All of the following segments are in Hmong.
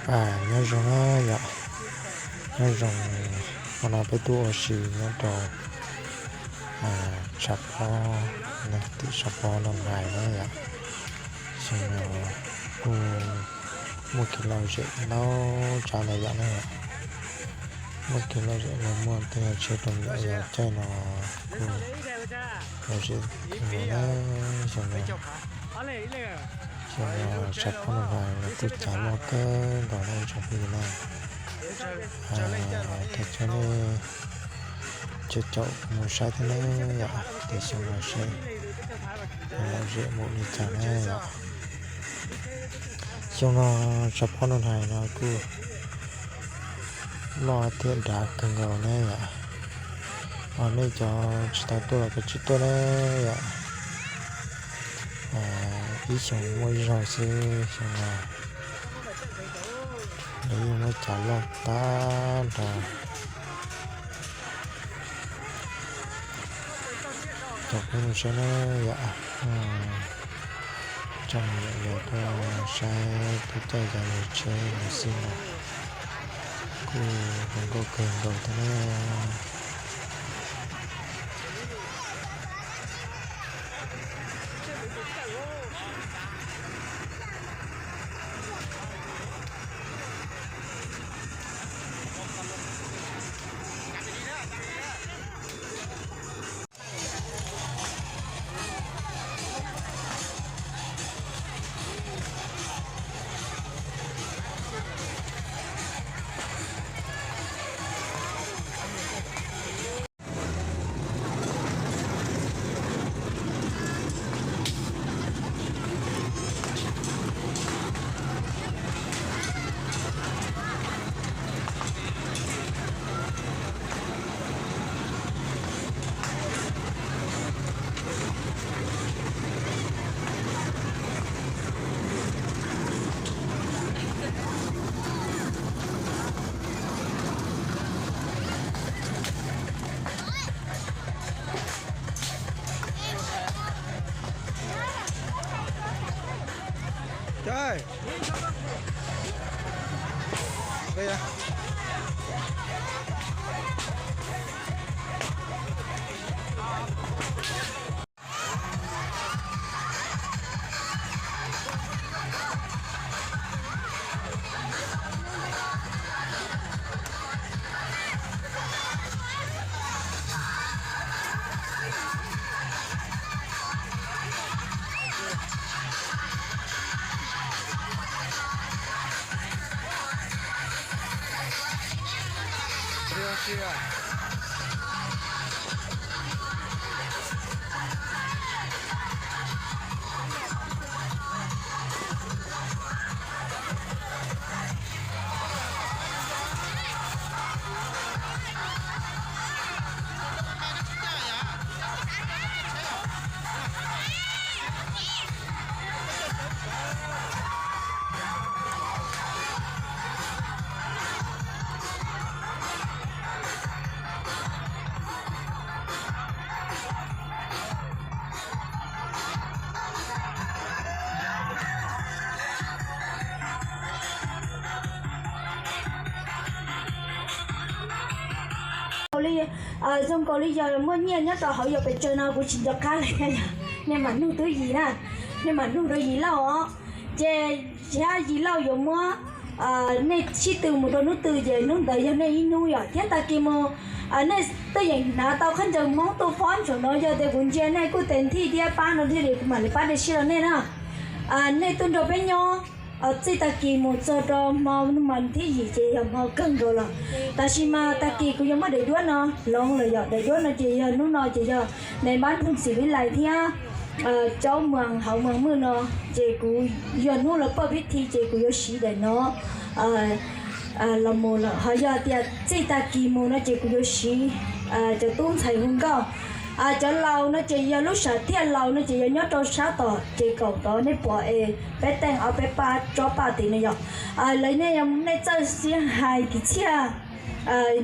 Nyob zoo na yom, nyob zoo, hmo no peb tuaj ua si nyob rau tshav pob, tim tshav pob Noo Nais na yom. Xyoo no kuj muaj kev lom zem ntau tsav ntau yam na yom. Muaj kev lom zem los muaj tej yam tsheb rau yam yog caij no kuj lom zem kawg nkaus na. Xyoo no, xyoo no tshav pob Noo Nais los kuj cav loj kawg nkaus na ib tsoom phooj ywg na. Thov caw nej caum caum mus saib thiab na yom, tias xyoo no seb lom zem npaum li cas na yom. Xyoo no tshav pob Noo Nais no kuj loj thiab dav kawg nkaus na yom. Ho nej cov tsis tau tuaj los kav tsij tuaj na yom. Ib xyoos muaj ib zaug xwb, xyoo no lawv yeej muab cav loj tag nrho. Caum peb mus saib na yom, coj mus yom yos tuaj saib tub caij cov tsheb no xwb na, kuj zoo nkauj kawg nkaus thiab na. Li, zoo nkaus li yog muaj nyiaj nyob rau hauv yog pes tsawg no kuv tsis nco qab li. Nej mam nug tub Yim na, nej mam nug rau Yim Lauj os. Ces thiab Yim Lauj yuav muab, nej sib tw mus rau hnub twg ces hnub ntawd yog nej ib hnub yom. Thiab tag kis mus nej twb yeem hnav tau khaub ncaws Hmoob tuaj fob ntsaum no, yog tias kuv ntsia nej kuj tes thij thiab pab no thiaj li kuv mam li pab dej siab rau nej na. Nej tuaj nrog peb nyob txij tag kis mus txog rau hmo mas thib yim ces yog hmo kawg nkaus lawm. Tab sis mas tag kis kuv yuav muab daim duab no hloov lawm yom. Daim duab no ces yog hnub no ces yog nais npab nroog Xim Vib Lais thiab Caub Muas hauv Muas Mwj no, ces kuv yog hnub lawv poj pib thi ces kuv yuav siv daim no. Los mus lawm ho yog tias txij tag kis mus no ces kuv yuav siv cov tub ntxhais hu nkauj. Cov laus no ces yog lub sam thiaj laus no ces yog nyob rau sab tom ces kaum tod nej pom es peb teej ob peb pab tsob paj tid no yom. Lawv nej txawj siab hais kwv txhiaj,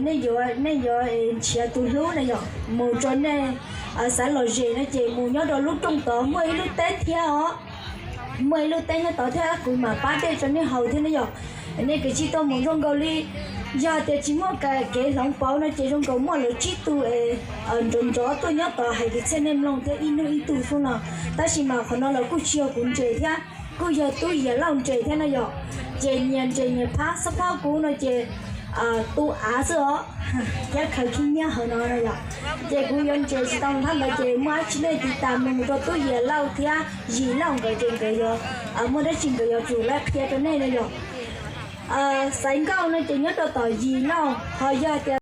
nej yuav nrhiav tus hlub na yom, mus rau nej xav lom zem no ces mus nyob rau lub rooj tod muaj ib lub teb thiab os. Muaj ib lub teb nyob tod thiab kuv mam pab dej rau nej haus thiab na yom. Nej kawm tsis tau mus zoo nkaus li, yog tias tsis muaj kev hloov pauv no ces zoo nkaus muaj lawv tsib tug nrov nrov tuaj nyob tod hais kwv txhiaj nej mloog thiab ib hnub ib tug xwb no. Tab sis mas qhov no los kuj tsis yog kuv nres thiab, kuj yog tub Yias Lauj nres thiab no yom. Ces nyias nres nyias phab, xob phab kuv no ces tu av xwb os, thiab khaws khib nyiab hauv no no yom. Ces kuv yuav nres tsis tau nthav ntawd ces muaj dab tsi nej tiv tas mus rau tub Yias Lauj thiab Yim Lauj nkawd ces nkawd yuav muaj dab tsi nkawd yuav tsum lab qhia rau nej no yom. Xaiv nkauj no ces nyob rau tom Yim Lauj, ho yog tias